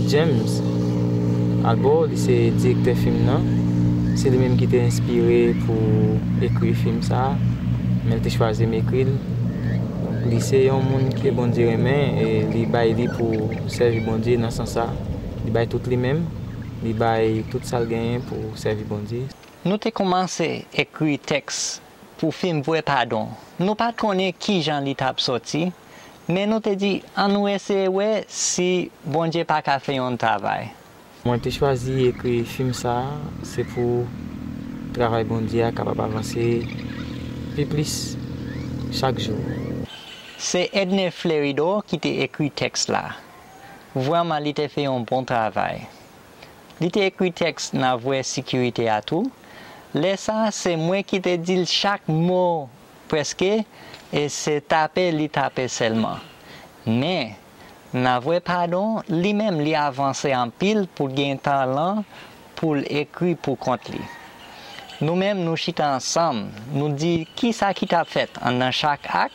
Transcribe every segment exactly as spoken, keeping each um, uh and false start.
James Albo, li se direktè fim nan. Se li menm ki te enspire pou ekri fim sa a, men l te chwazi m ekri l. Donk, li se yon moun ke Bondye renmen e li bay li pou sèvi Bondye nan sans sa. Li bay tout li menm, li bay tout sa l genyen pou sèvi Bondye. Nou te kòmanse ekri tèks pou fim Vrè Padon. Nou pa t konnen kijan li t ap sòti, men nou te di, ann nou eseye wè si Bondye pa ka fè yon travay. Mwen te chwazi ekri fim sa a, se pou travay Bondye a kapab avanse pi plis chak jou. Se Edner Flerido ki te ekri tèks la. Vrèman, li te fè yon bon travay. Li te ekri tèks nan vrè sekirite a tou. Lè sa a, se mwen ki te di l chak mo prèske, e se tape li tape sèlman. Men, nan Vrè Padon, li menm li avanse anpil pou l gen talan pou l ekri pou kont li. Nou menm, nou chita ansanm, nou di kisa ki t ap fèt anndan chak ak,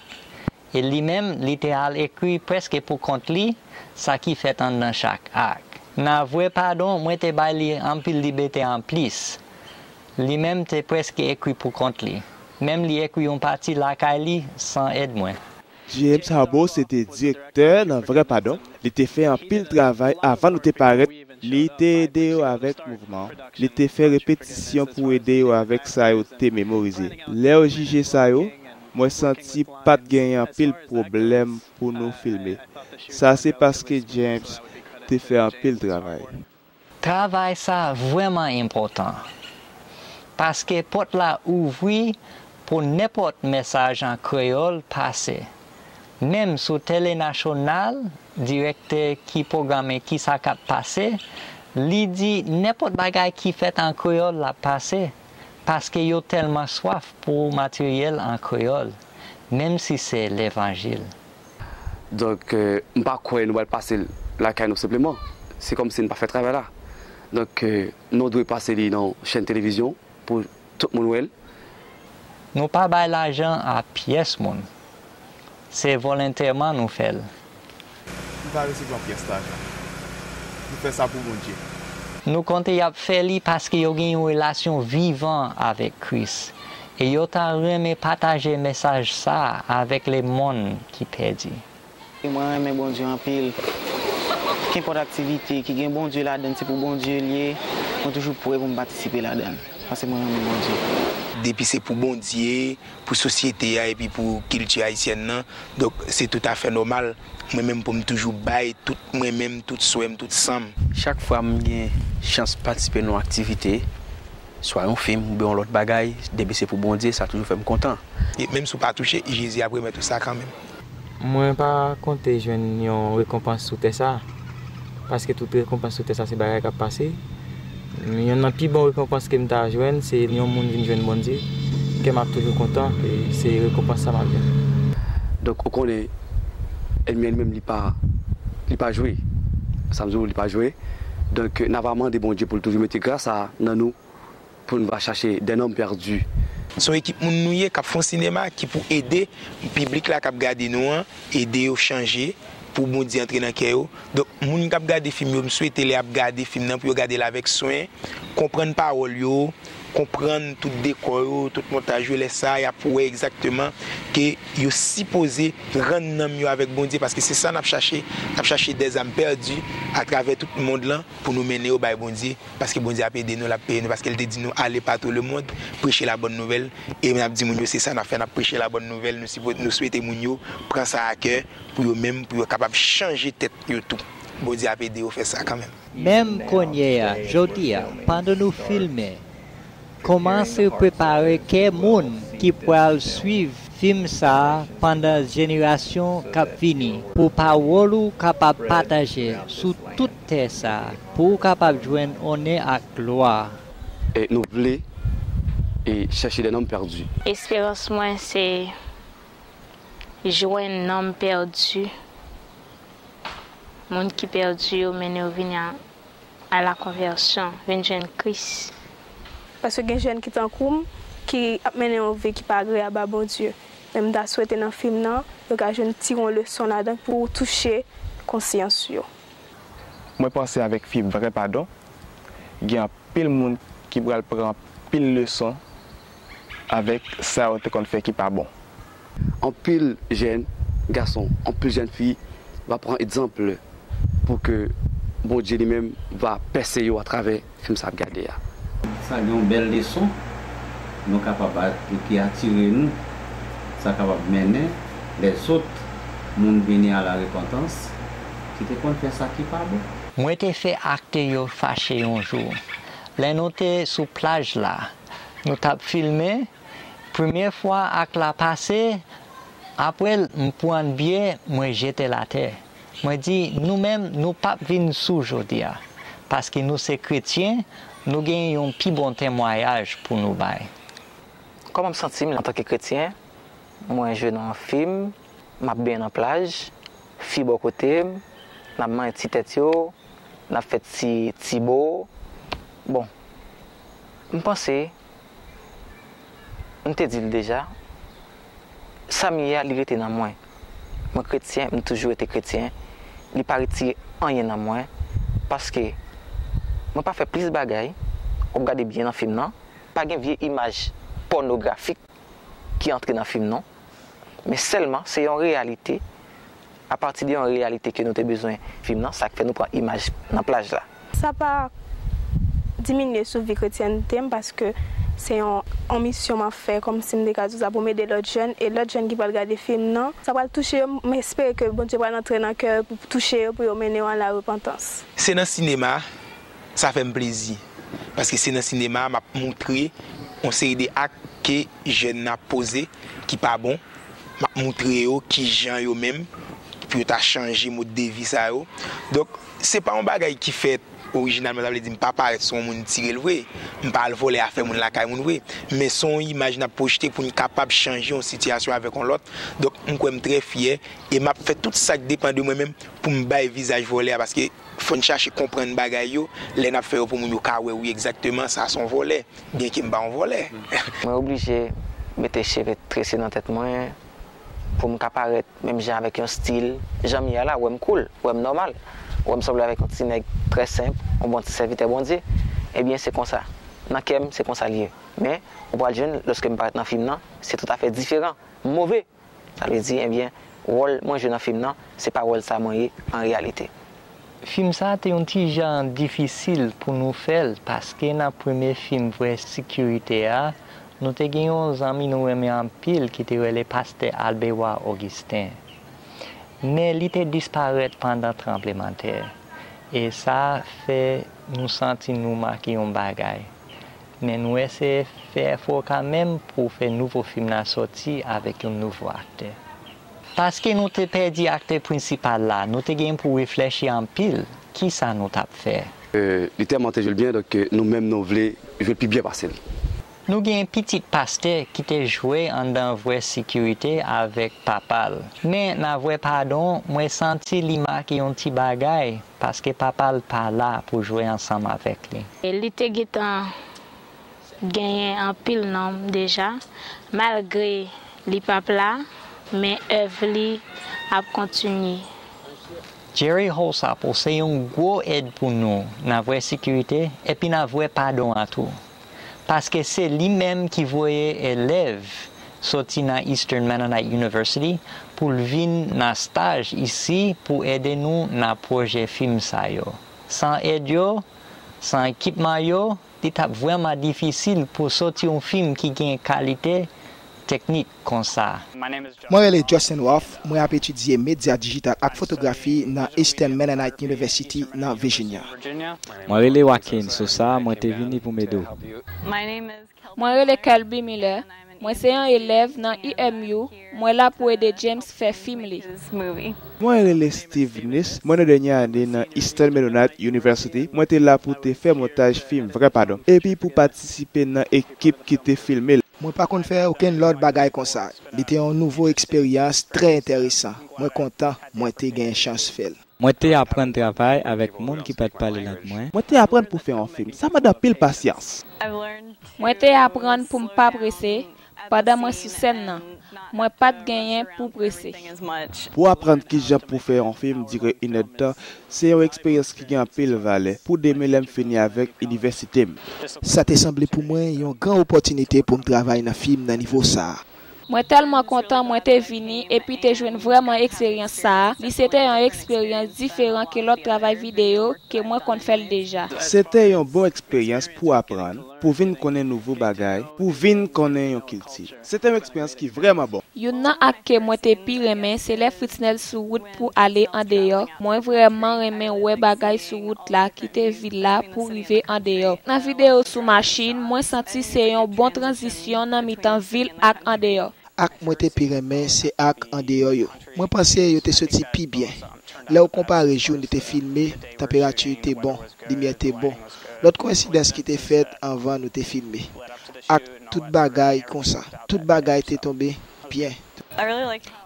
e li menm, li te al ekri prèske pou kont li sa ki fèt anndan chak ak. Nan Vrè Padon, mwen te bay li anpil libète anplis. Li menm te prèske ekri pou kont li. Menm li ekri yon pati lakay li san èd mwen. James Harbaugh se te direktè nan Vrè Padon. Li te fè anpil travay avan nou te parèt. Li te ede yo avèk mouvman. Li te fè repetisyon pou ede yo avèk sa yo te memorize. Lè yo jije sa yo, mwen santi pa t genyen anpil pwoblèm pou nou filme. Sa se paske James te fè anpil travay. Travay sa vrèman enpòtan, paske pòt la ouvri pou nenpòt mesaj an kreyòl pase. Menm sou Tele Nasyonal, direktè ki pwograme kisa k ap pase, li di nenpòt bagay ki fèt an kreyòl l ap pase, paske yo tèlman swaf pou materyèl an kreyòl, menm si se levanjil. Donk, euh, m pa kwè nou pral pase l lakay nou senpleman. Se kòmsi n pa fè travay la. Donk, euh, nou dwe pase li nan yon chèn televizyon pou tout moun wè l. Nou pa bay lajan a pyès moun. Se volontèman nou fè l. M pa resevwa pyès lajan. Nou fè sa pou Bondye. Nou konte y ap fè li paske yo gen yon relasyon vivan avèk Kris. E yo ta renmen pataje mesaj sa a avèk lemonn ki pèdi. Mwen renmen Bondye anpil. Kenpòt aktivite ki gen Bondye ladan l, se pou Bondye l ye. Mwen toujou prè pou m patisipe ladan l, paske mwen renmen Bondye. Depi se pou Bondye, pou sosyete a epi pou kilti ayisyèn nan, donk se toutafè nòmal mwen menm pou m toujou bay tout mwen menm, tout swè m, tout san m. Chak fwa m gen chans patisipe nan yon aktivite, swa yon fim oubyen yon lòt bagay, depi se pou Bondye, sa toujou fè m kontan. E menm si w pa touche, Jezi ap remèt ou sa kanmenm. Mwen pa konte jwenn yon rekonpans sou tè sa, paske tout rekonpans sou tè sa se bagay k ap pase. Yonn nan pi bon rekonpans ke m ta jwenn, se yon moun vin jwenn Bondye. Kè m ap toujou kontan, e se rekonpans sa m ap jwenn. Donk, ou konnen, ènmi an li menm, li pa, li pa jwe. Sa m di w, li pa jwe. Donk, n a va mande Bondye pou l toujou mete gras sa a nan nou, pou n va chache des noms perdus. Se yon ekip moun nou ye k ap fè yon sinema ki pou ede piblik la k ap gade nou an, ede yo chanje, pou Bondye antre nan kè yo. Donk, moun k ap gade fim yo, m swete lè y ap gade fim nan, pou yo gade l avèk swen, konprann pawòl yo, konprann tout dekò yo, tout montaj yo. Lè sa a, y ap wè egzakteman ke yo sipoze rann nanm yo avèk Bondye, paske se sa n ap chache. N ap chache des âmes perdues atravè tout mond lan pou nou mennen yo bay Bondye. Paske Bondye ap ede nou, l ap peye nou, paske l te di nou, "Allez par tout le monde, prêchez la bonne nouvelle." E n ap di moun yo, se sa n ap fè, n ap preche la bòn nouvèl, nou sipo-, nou swete moun yo pran sa a kè, pou yo menm, pou yo kapab chanje tèt yo tou. Bondye ap ede yo fè sa kanmenm. Menm kounye a, jodi a, pandan nou filme, kòmanse prepare kè moun ki pral swiv fim sa a pandan jenerasyon k ap vini, pou pawòl ou kapab pataje sou tout tè sa a, pou w kapab jwenn onè ak glwa. E nou vle, e, chèche des noms perdus. Esperans mwen se jwenn nonm pèdi. Moun ki pèdi yo, mennen yo vini a, a la konvèsyon, vin jwenn Kris. Paske gen jèn ki tankou m, ki ap mennen yon vi ki pa agreyab a Bondye. Men m ta swete nan fim nan, yo ka jwenn tire yon leson ladan pou touche konsyans yo. Mwen panse avèk fim Vrè Padon, gen anpil moun ki pral pran anpil leson avèk sa yo te konn fè ki pa bon. Anpil jèn gason, anpil jèn fi va pran egzanp pou ke Bondye li menm va pèse yo atravè fim sa ap gade a. Sa gen yon bèl leson nou kapab ki atire nou, sa kapab mennen lèzòt moun vini a la repantans ki te konn fè sa ki pa bon. Mwen te fè akte yo fache yon jou. Lè nou te sou plaj la, nou t ap filme, premye fwa ak la pase, apre l m pran byen mwen jete l atè. Mwen di nou menm nou p ap vin sou jodi a, paske nou se kretyen, nou gen yon pi bon temwayaj pou nou bay. Kòman m santi m antanke kretyen? Mwen jwe nan yon fim, m ap benyen nan plaj, fi bò kote m, n ap manje ti tèt yo, n ap fè ti ti bo. Bon, m panse, m te di l deja, sa m ye a li rete nan mwen. Mwen kretyen, m toujou rete kretyen, li pa retire anyen nan mwen, paske mwen pa fè plis bagay, w ap gade byen nan fim nan, pa gen vye imaj pònografik ki antre nan fim non, men sèlman se yon reyalite, apati de yon reyalite ke nou te bezwen fim nan, sa k fè nou pran imaj nan plaj la. Sa pa diminye sou vi kretyènte m paske se yon yon misyon m ap fè kòmsi m te ka di w sa pou m ede lòt jèn e lòt jèn ki pral gade fim nan sa pral touche yo m espere ke Bondye pral antre nan kè yo pou touche yo pou yo mennen yo a la repantans. Se nan sinema sa fè m plezi paske se nan sinema m ap moutre yon seri de ak ke jèn nan ap poze ki pa bon m ap moutre yo kijan yo menm pou yo ta chanje mòd de vi sa yo donk se pa yon bagay ki fèt orijinalman sa vle di m pa parèt se yon moun m tire l vre m pa al vòlè afè moun lakay moun vre men se yon imaj n ap pwojte pou n kapab chanje yon sitiyasyon avèk yon lòt donk m kwè m trè fyè e m ap fè tout sa k depann de mwen menm pou m bay vizaj vòlè a paske fò n chache konprann bagay yo lè n ap fè yo pou moun yo ka wè wi egzakteman sa se yon vòlè byenke m pa yon vòlè. Mwen oblije mete cheve trese nan tèt mwen pou m ka parèt menm jan avèk yon stil jan m ye a la, wè m cool, wè m nòmal, wè m sanble avèk yon ti nèg trè senp, yon bon ti sèvitè Bondye. Ebyen se konsa, nan kè m se konsa l ye. Men ou pral jwenn lòske m parèt nan fim nan, se toutafè diferan, m move. Sa vle di, ebyen, wòl mwen jwe nan fim nan, se pa wòl sa mwen ye an reyalite. Fim sa te yon ti jan difisil pou nou fè l paske nan premye fim Vrè Sekirite a, nou te gen yon zanmi nou renmen anpil ki te rele Pastè Albewa Augustin. Men li te disparèt pandan tranblemanntè e sa fè nou santi nou make yon bagay. Men nou eseye fè efò kanmenm pou fè nouvo fim nan sòti avèk yon nouvo aktè. Paske nou te pèdi aktè prensipal la, nou te gen pou reflechi anpil kisa nou t ap fè. Li tèlman te jwe l byen, donk nou menm nou vle jwe l pi byen pase l. Nou gen pitit pastè ki te jwe anndan Vrè Sekirite avèk papa l. Men nan Vrè Padon, mwen santi li make yon ti bagay. Paske papa l pa la pou jwe ansanm avèk li. Li te gentan genyen anpil nonm deja, malgre li p ap la, men èv li ap kontinye. Jerry Holsapple se yon gwo èd pou nou nan Vrè Sekirite epi nan Vrè Padon an tou. Paske se li menm ki voye elèv soti nan Eastern Mennonite University pou l vin nan staj isi pou ede nou nan pwojè fim sa yo. San èd yo, san ekipman yo, li t ap vrèman difisil pou soti yon fim ki gen kalite teknik konsa. Mwen rele Justin Wolf, mwen ap etidye medya dijital ak fotografi nan Eastern Mennonite University nan Virginia. Mwen rele Joaquin Sosa, mwen te vini pou m ede w. Mwen rele Kelby Miller, mwen se yon elèv nan E M U, mwen la pou ede James fè fim li. Mwen rele Steve Nice, mwen nan dènye ane nan Eastern Mennonite University, mwen te la pou te fè montaj fim Vrè Padon, epi pou patisipe nan ekip ki te filme l. Mwen pa konn fè okenn lòt bagay konsa. Li te yon nouvo eksperyans trè enteresan. Mwen kontan mwen te gen chans fè l. Mwen te aprann travay avèk moun ki pa t pale lang mwen. Mwen te aprann pou fè yon fim. Sa mande anpil pasyans. Mwen te aprann pou m pa prese, pandan mwen sou sèn nan. Mwen pa t genyen pou prese. Pou aprann kijan pou fè yon fim dire inèdtan, se yon eksperyans ki gen anpil valè. Pou demen lè m fini avèk inivèsite m. Sa te sanble pou mwen yon gran opòtinite pou m travay nan fim nan nivo sa a. Mwen tèlman kontan mwen te vini epi te jwenn vrèman eksperyans sa a. Li se te yon eksperyans diferan ke lòt travay videyo ke mwen konn fè l deja. Se te yon bon eksperyans pou aprann, pou vin konnen nouvo bagay, pou vin konnen yon kilti. Se te yon eksperyans ki vrèman bon. Youn nan ak ke mwen te pi renmen se lè Fritznel sou wout pou ale andeyò. Mwen vrèman renmen wè bagay sou wout la, kite vil la pou rive andeyò. Nan videyo sou machin, mwen santi se yon bon tranzisyon nan mitan vil ak andeyò. Ak mwen te pi renmen se ak andeyò yo. Mwen panse yo te soti pi byen. Lè w konpare jou nou te filme, tanperati te bon, limyè te bon. Lòt koyensidans ki te fèt anvan nou te filme. Ak tout bagay konsa. Tout bagay te tonbe byen.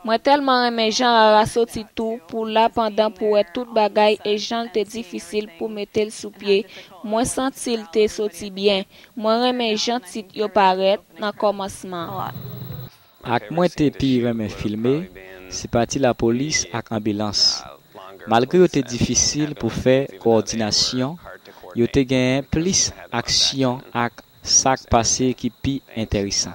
Mwen tèlman renmen jan Rara soti tou pou la pandan pou wè tout bagay e jan l te difisil pou mete l sou pye. Mwen santi l te soti byen. Mwen renmen jan tit yo parèt nan kòmansman an. Ak mwen te pi renmen filme, se pati lapolis ak anbilans. Malgre yo te difisil pou fè kowòdinasyon, yo te genyen plis aksyon ak sa k pase ki pi enteresan.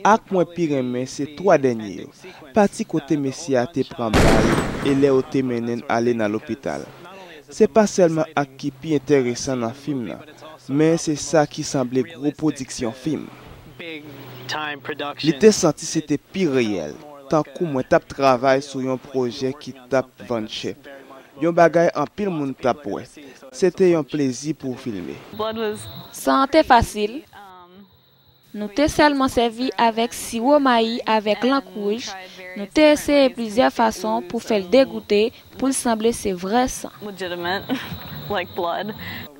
Ak mwen pi renmen se twa dènye yo. Pati kote mesye a te pran bal e lè yo te mennen l ale nan lopital. Se pa sèlman ak ki pi enteresan nan fim nan, men se sa ki sanble gwo pwodiksyon fim. Li te santi se te pi reyèl, tankou mwen t ap travay sou yon pwojè ki t ap vann chè. Yon bagay anpil moun t ap wè. Se te yon plezi pou w filme. San an te fasil. Nou te sèlman sèvi avèk siwo mayi avèk lank wouj. Nou te eseye plizyè fason pou fè l degoute, pou l sanble se vrè san.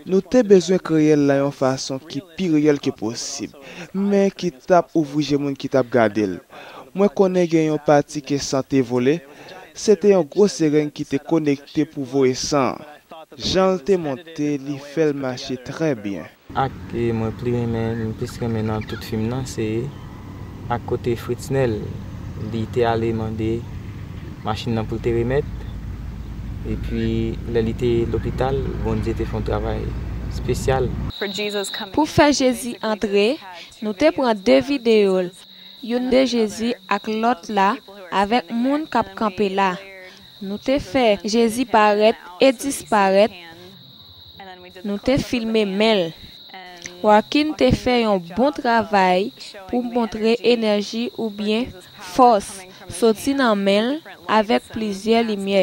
Nou te bezwen kreye l nan yon fason ki pi reyèl ke posib, men ki t ap ouvri je moun ki t ap gade l. Mwen konnen gen yon pati ke san te vole, se te yon gwo sereng ki te konekte pou voye san an. Jan l te monte, li fè l mache trè byen. Ak mwen pli renmen, m plis renmen nan tout fim nan, se ak kote Fritznel, li te ale mande machin nan pou l te remèt, epi lè li te lopital, Bondye te fè yon travay espesyal. Pou fè Jezi antre, nou te pran de videyo l, youn de Jezi ak lòt la avèk moun k ap kanpe la. Nou te fè Jezi parèt e disparèt. Nou te filme men l. Joaquin te fè yon bon travay pou montre enèji oubyen fòs soti nan men l avèk plizyè limyè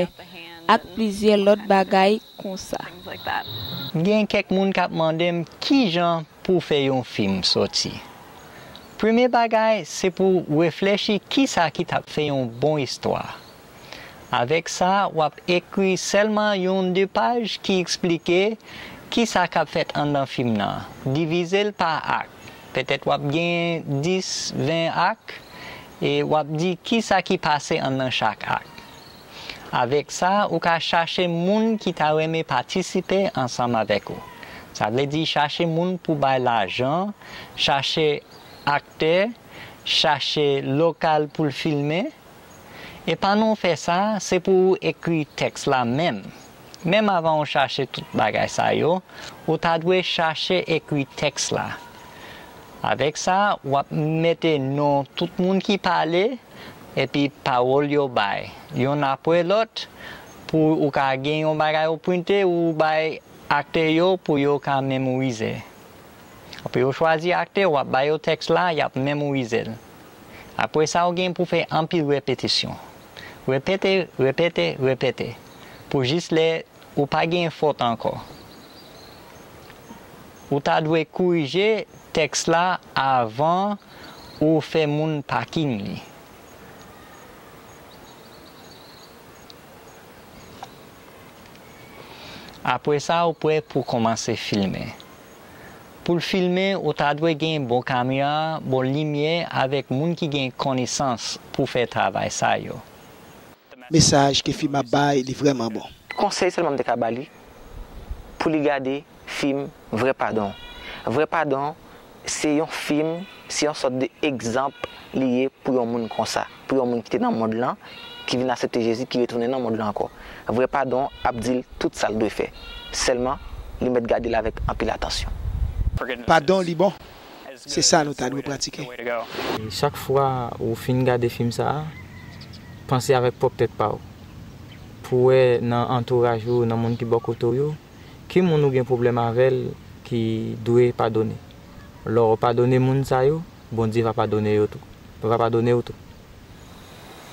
ak plizyè lòt bagay konsa. Gen kèk moun k ap mande m kijan pou fè yon fim sòti. Premye bagay, se pou reflechi kisa ki t ap fè yon bon istwa. Avèk sa, w ap ekri sèlman youn de paj ki eksplike kisa k ap fèt anndan fim nan. Divize l pa ak. Petèt w ap gen dis, ven ak, e w ap di kisa ki pase anndan chak ak. Avèk sa, ou ka chache moun ki ta renmen patisipe ansanm avèk ou. Sa vle di chache moun pou bay lajan, chache aktè, chache lokal pou l filme. E pandan w fè sa, se pou ou ekri tèks la menm. Menm avan ou chache tout bagay sa yo, ou ta dwe chache ekri tèks la. Avèk sa, w ap mete non tout moun ki pale, epi pawòl yo bay, yonn apre lòt, pou ou ka gen yon bagay ou printe, ou bay aktè yo pou yo ka memorize. Apre yo chwazi aktè, w ap ba yo tèks la, y ap memorize l. Apre sa, ou gen pou fè anpil repetisyon. Repete, repete, repete. Pou jis lè ou pa gen fòt ankò. Ou ta dwe korije tèks la avan ou fè moun pakin li. Apre sa, ou prè pou kòmanse filme. Pou l filme, ou ta dwe gen bon kamera, bon limyè avèk moun ki gen konesans pou fè travay sa yo. Mesaj ke fim ap bay, li vrèman bon. Konsèy sèlman m te ka ba li, pou li gade fim Vrè Padon. Vrè Padon se yon fim Se yon sòt de egzanp li ye pou yon moun konsa, pou yon moun ki te nan mond lan, ki vin aksepte Jezi, ki retounen nan mond lan ankò. Vrè padon ap di l tout sa l dwe fè. Sèlman, li mèt gade l avèk anpil atansyon. Padon li bon. Se sa nou ta dwe pratike. E chak fwa ou fin gade fim sa a, panse avèk pwòp tèt pa w. Pou w wè nan antouraj ou, nan moun ki bò kote w yo, ki moun ou gen pwoblèm avè l ki dwe padone. Lè w padone moun sa yo, Bondye va padone yo tou. Va padone w tou.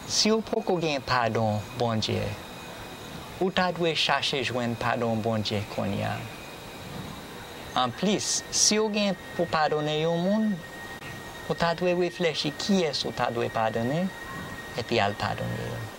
Si w poko gen padon Bondye, ou ta dwe chache jwenn padon Bondye kounye a. Anplis, si w gen pou padone yon moun, ou ta dwe reflechi kiyès ou ta dwe padone, epi al padone yo.